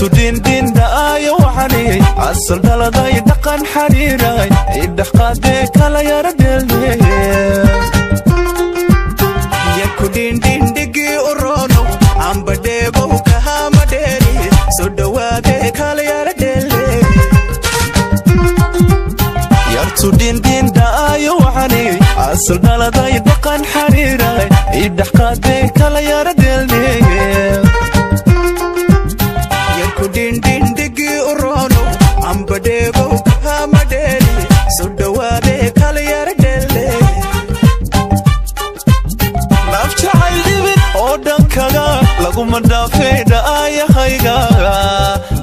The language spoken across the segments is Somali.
Yartu dhindhin dha'aayo waxani asal dhaladay dhaqan xariiray idhaxqaadee kala yara dheeldheeye. Yarku dhindhindhigii u roonow ambadheegow kahama dheeri soo dhowaadee kala yara dheeldheeye. Yartu dhindhin dha'aayo waxani asal dhaladay dhaqan xariiray idhaxqaadee kala yara dheeldheeye. Yarku dhindhindhigii u roonow ambadheegow kahama dheeri soo dhowaadee kala yara dheeldheeye. Naf jacayl dhibin oo dhankaga laguma dhaafay dha'aayahayga.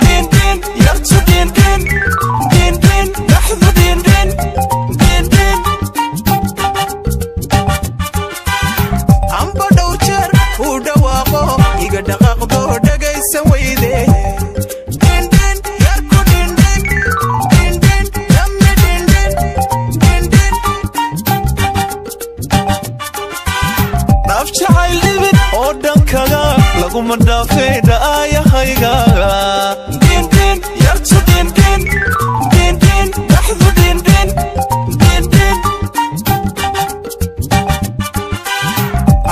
Dhindhin yartu dhindhin dhindhin dhaxdu dhindhin dhindhin. Amba dhowr jeer uu dhawaaqo iga dhaqaaqdo dhagaysan weyde. Dhindhin yarku dhindhin dhindhin dhammi dhindhin dhindhin. Naf jacayl dhibin oo dhankaga laguma dhaafay dha'aayahayga. Dhindhin yartu dhindhin dhindhin dhaxdu dhindhin dhindhin.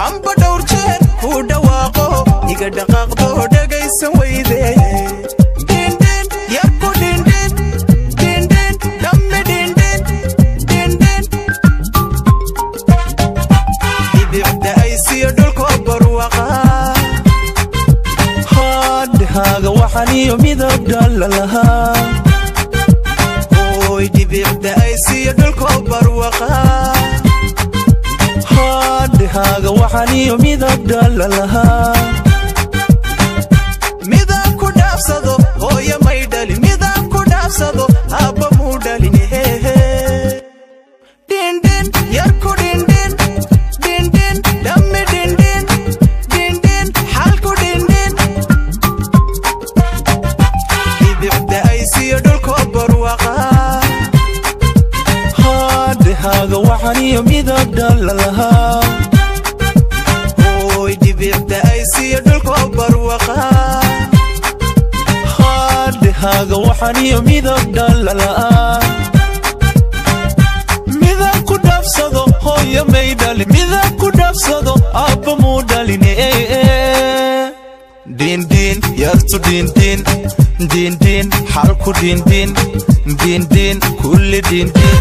Amba dhowr jeer uu dhawaaqo iga dhaqaaqdo dhagaysan weyde. Dhindhin yarku dhindhin dhindhin dhammi dhindhin dhindhin. Dhibicda aysiyo dhulko barwaqa. Haadhahaaga waxaniyo midab dhalalahaa. Ooy dhibicda aysiyo dhulko barwaqa. Haadhahaaga waxaniyo midab dhalalahaa. Midaan ku dhaafsado hooyo may dhalin, midaan ku dhaafsado aabba muu dhalin hehe. Dhindhin yarku dhindhin dhindhin dhammi dhindhin dhindhin xalku dhindhin. Dhibicda aysiyo dhulko barwaqa. Haadhahaaga waxaniyo midab dhalalahaa. Ooy dhibicda aysiyo dhulko barwaqa. Haadhahaaga waxaniyo midab dhalalaa. Midab ku dhaafsado hooyo may dhalin, midab ku dhaafsado aabba muu dhalin. Dhindhin yartu dhindhin dhindhin xalku dhindhin dhindhin kulli dhindhin.